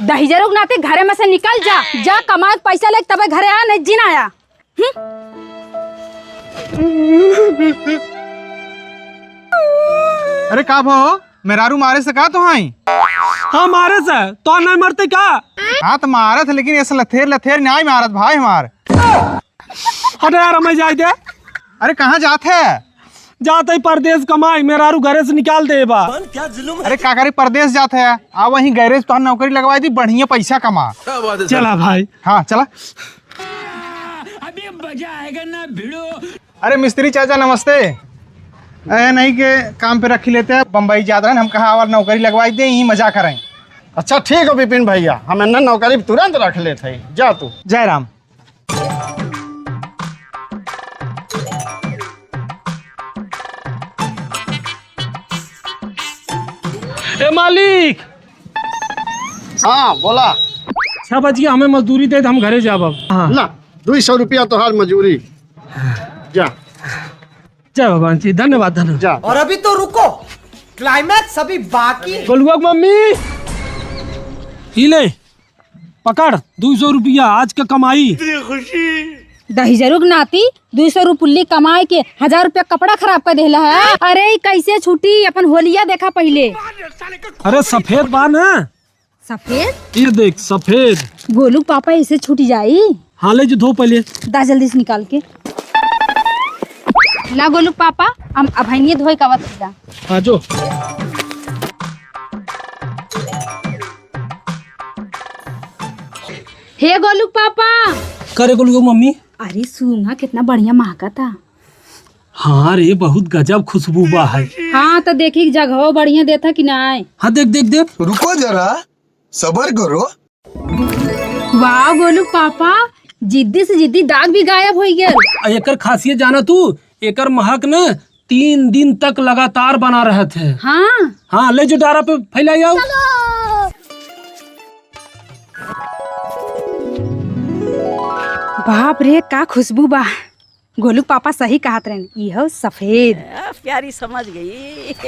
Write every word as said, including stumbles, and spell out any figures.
दहिजरू के नाती, घरे में से निकल जा, जा कमाए के पैसा लेके तबे घरे आया, नहीं जिन आया। हम्म? अरे का भो, मेहरारू मारे से का तोहाई? हाँ, मारे से। तो नहीं मरते का? हाँ, तो मारत है, लेकिन ऐसे लथेर लथेर नहीं मारत भाई हमार। हटे यार, हमें जाए दे। अरे, कहाँ जात है? जात है परदेस कमाई, मेहरारू घरे से निकाल दे बा। अरे, का करे परदेस जात है? आ, वहीं गैरेज तोहार नौकरी लगवाई दी, बढ़िया पैसा कमा। क्या बात है सर? चला भाई। हाँ, चला। अभी मजा आएगा ना भिड़ो। अरे मिस्त्री चाचा, नमस्ते। ए, नहीं के काम पे रखी लेते हैं, बम्बई जात रहन, हम कहा और नौकरी लगवाई दे, यहीं मजा करें। अच्छा ठीक है विपिन भैया, हम इन्हें नौकरी पे तुरंत रख लेते हैं, जा तू। जय राम। ए मालिक। हाँ, बोला। छह बज गया, हमें मजदूरी दे दे, हम घरे जाब अब। हाँ। ला, दुई सौ रुपया तोहार मजूरी। जा। जय भगवान जी, धन्यवाद, धन्यवाद। जा। और अभी तो रुको, climax अभी बाकी है। गोलुआ के मम्मी, ई ले, पकड़, दुई सौ रुपया आज के कमाई। दहिजरू के नाती, दुई सौ रुपया कमाए के हजार रुपया कपड़ा खराब कर देला है। अरे, ई कैसे छूटी? अपन होलिया देखा पहिले। अरे, सफेद बा ना। सफेद? ये देख, सफेद। गोलू पापा ऐसे छूट जाई? हाँ, ले जो, धो पहिले। दा जल्दी से निकाल के। ला गोलू पापा, हम अभैनिये धोए का बता। हाँ, जो। हे गोलू पापा। करे गोलू मम्मी। अरे सूंघा कितना बढ़िया महकता। हाँ रे, बहुत गजब खुशबू बा है। हाँ, तो देखी जगहो बढ़िया देता कि नाय। हाँ, देख, देख, देख। रुको जरा, सबर करो। वाह गोलू पापा, जिद्दी से जिद्दी दाग भी गायब होइ गया। आ, एकर खासियत जाना तू, एकर महक न तीन दिन तक लगातार बना रहत है। हाँ। हाँ, ले जो डारा पे फैलाई आओ। बाप रे, का खुशबू बा। गोलू पापा सही कहत रहन, ई हौ सफेद। आ, प्यारी समझ गई।